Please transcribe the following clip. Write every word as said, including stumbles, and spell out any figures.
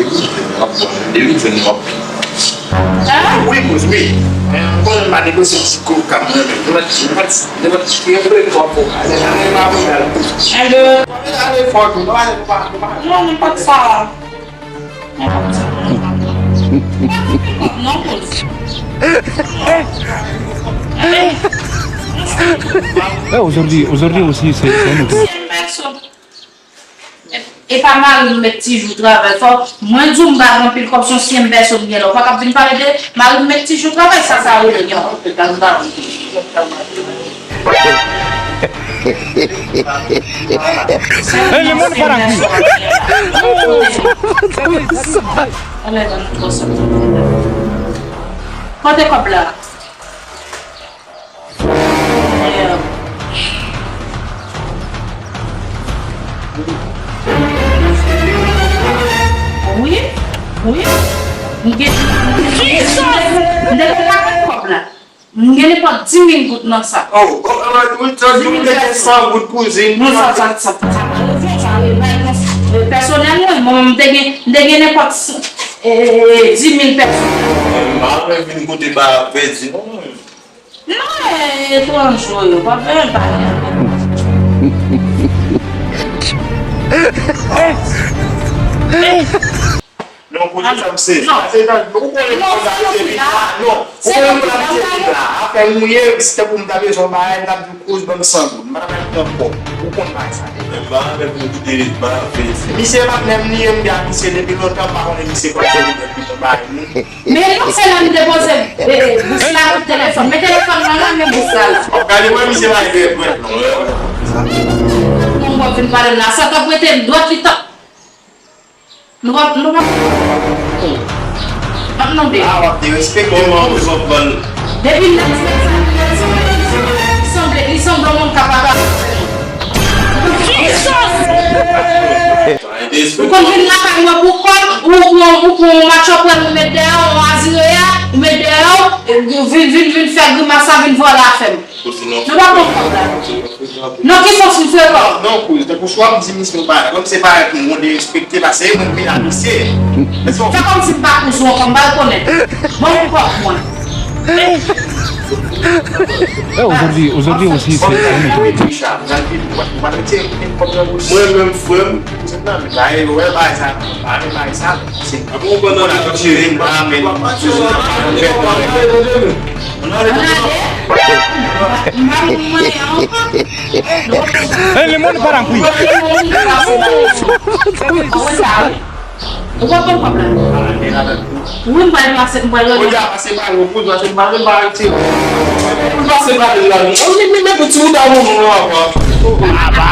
Depi w jwenn, w ap bon. Depi w jwenn, w ap. Hein? Wi, kouz, wi. Men, m konnen m pa negosye ti koka, mwen menm. Nenpòt, nenpòt, nenpòt, nenpòt koka. Alè, alè, fò, nou, nou, nou, nou, non, nenpòt sa. Nenpòt sa. Non, kouz. Eh, aujourd'hui, aujourd'hui aussi, c'est c'est un autre. Cien pesos. E pa mari m met Ti Jou travay. Fò mwen di w m pa gen anpil kòb, se yon siyèm pèsòn m gen la. Ou pa kab vin pale de mari m met Ti Jou travay, sa sa rele yon. Hey, le monde part en couille. Kote kòb la? Wi, wi. M gen, m gen, m gen, m gen kòb la. M gen nenpòt di mil goud nan sa. Oh, oh, oh, wi, sa di m te gen san goud kouzin. Non, sa, sa, sa, sa pa rezon, sa, e, bay, non. E, pèsonèl, mwen, mwen, m te gen, m te gen nenpòt, e, e, e, di mil pèsonèl. E, m pa vle vin kote ba pèdi, non. Non, e, etranj yo, yo, pa vle pale avè m. Non, kote sa m sezi. Pase nan, ou konnen pou konn abitye vin la. Non, ou konnen pou konn abitye vin la. Afè nou ye, si te pou m ta bezwen yon bagay, m t ap di w kouz ban m san goud. M pa t ap pran kòb. Ou konn bagay sa. Men m pa avèk nou kite, m pa avèk. Misye pa t menm ni, m gen ak misye depi lontan, m pa konnen misye kòb se li menm ki pou bagay moun. Men non, se la m depoze, e, e, bous la nan telefòn. Men telefòn nan la, men bous la la. W ap gade mwen, misye pa gen dwèt non. Moun bon vin pale m la, sa t ap rete dwèt li t ap Nou pa, nou pa. M ap mande. Ah, w ap derespekte m, an, ou sot ban l. Depi lè sa, li sanble, li sanble yon moun k ap papa. Jesus! Ou konn vin lakay mwen pou kòb, ou, ou, ou pran yon match aprè l, ou met dèyè w, yon azireya, ou met dèyè w, e, vin, vin, vin fè grimas sa, vin vòlè afè m. Kouz, non. Nou pa pran kòb la. Non, ki sòs m fè kòb? Non, kouz, tankou swa m di misye yon bagay, kòm se parèt nou, ou derespekte, paske e mwen ki vin ak misye. Fè kòmsi m pa kouz ou ankò, m pa rekonèt. Ban m kòb mwen. Eh, aujourd'hui, aujourd'hui aussi, c'est un autre. Mwen menm, frè m. Kouz nan men, ba, e, wè, ba, sa, ba, e, ba, sa. Avan w pran nan men, tire m la, men, sou sa, pa fè kòb. Ann ale. M pa vin mwen ankò. Eh, le monde part en couille. Ou pa konn kòb la? Wi, m pral pase, m pral rele. Ou ja pase pa yo, pou pase pa yo, pa ti. Pou pase pa yo la. Ou ni, ni, ni pou ti ou ta moun la, papa.